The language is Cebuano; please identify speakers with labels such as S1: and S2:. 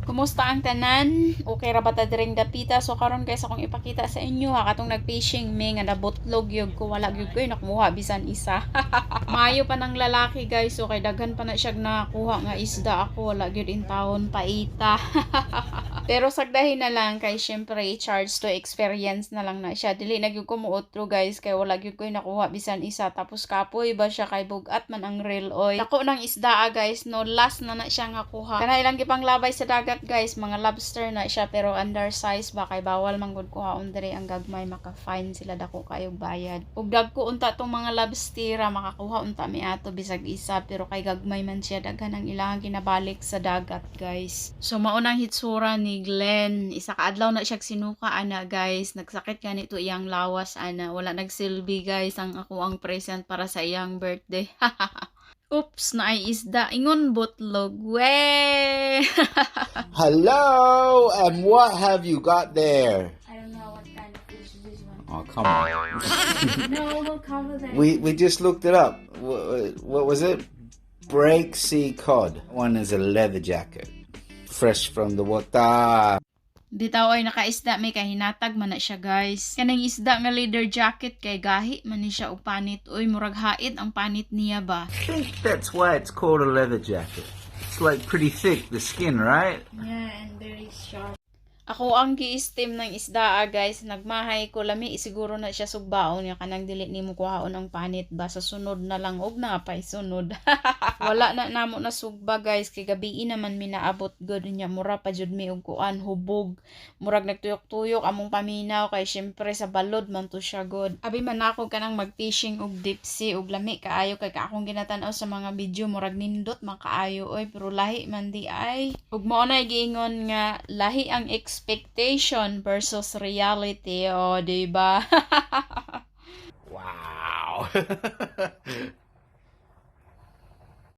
S1: Kumusta ang tanan? Okay ra ba ta diring dapita? So karon, guys, akong ipakita sa inyo ha, katong nag-fishing me nga nabutlog gyud ko, wala gyud ko nakuha bisan isa. Maayo pa ng lalaki, guys, so kay daghan pa na siya nakuha nga isda, ako wala gyud intawon paita. Pero sagdahin na lang kay syempre charge to experience na lang na siya. Dili na gyud ko muotro, guys, kay wala gyud ko nakuha bisan isa. Tapos kapoy ba siya kay bugat man ang reel oy. Dako ng isda ah, guys, no, last na na siya nga kuha. Kana ilang gipanglabay sa dagat, guys, mga lobster na siya pero undersize ba kay bawal man gud kuhaon diri ang gagmay, maka-fine sila, dako kayo bayad. Ug dagko unta tong mga lobstera, makakuha unta mi ato bisag isa, pero kay gagmay man siya, daghan ang ilang ginabalik sa dagat, guys. So mao nang hitsura ni Glenn. Isa ka adlaw na siya sinuka ana, guys. Nagsakit ganito iyang lawas ana. Wala nagsilbi, guys, ang ako ang present para sa iyang birthday. Oops, naay isda. Ingon butlog. We!
S2: Hello, and what have you got there?
S3: I don't know what kind of fish this one.
S2: Oh, come on.
S3: No, we'll cover that.
S2: We just looked it up. What was it? Breaksea cod. One is a leather jacket, fresh from the water.
S1: Bitaw ay nakaisda may kahinatag man na siya, guys. Kanang isda nga leather jacket kay gahi man ni siya og panit. Uy, murag hait ang panit niya ba.
S2: I think that's why it's called a leather jacket. It's like pretty thick, the skin, right?
S3: Yeah, and very sharp.
S1: Ako ang gi-steam ng isda ah, guys. Nagmahay ko, lami siguro na siya sugbaon nga kanang dili nimo kuhaon ang panit ba, sa sunod na lang og napay sunod. Wala na namo na sugba, guys, kay gabii naman mi naabot gud niya, mura pa jud mi og kuan, hubog. Murag nagtuyok-tuyok among paminaw kay syempre sa balod man to siya god. Abi man ako kanang mag-fishing og deep sea og lami kaayo kay ka akong ginatan-aw sa mga video, murag nindot man kaayo oy, pero lahi man di ay. Ug mao na giingon nga lahi ang expectation versus reality, o di ba?
S2: Wow.